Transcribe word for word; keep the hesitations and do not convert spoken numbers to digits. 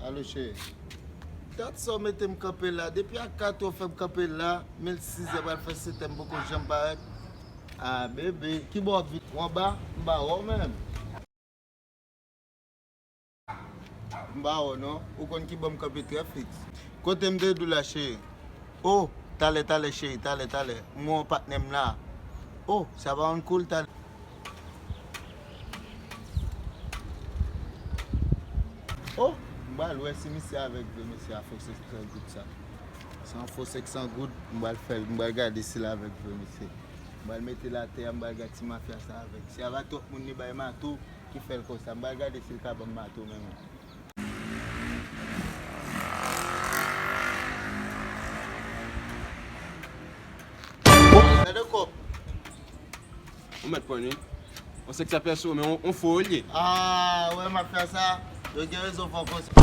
Alo, cheri. Dat sa w mete m kanpe la. Depi a kat è w fè m kanpe la, men l sis è pral fè sèt è, m poko janm parèt. Ah, bebe, ki bò w ap vin? Ou anba? M ba wè w menm. M ba wè w non. Ou konn ki bò m kanpe trè fiks. Kote m te di w la, cheri? Oh, talè, talè, cheri, talè, talè. M wè yon patnè m la. Oh, sa pa yon cool talè. Oh, m pral wè si misye avèk vre, mesye a fo senk san goud sa. Se yon fo senk san goud, m pral fè l, m pral gade si l avèk vre, mesye. M pral mete l atè a, m pral gade si mafya sa avèk. Si a pa twòp moun li bay mato ki fè l konsa, m pral gade si l ka ban m mato menm. Gade kòb. Ou mèt pran li. On sèk sa pèso, men on, on fo li ye. Ah, wè, mafya sa, yo gen rezon fò konsa.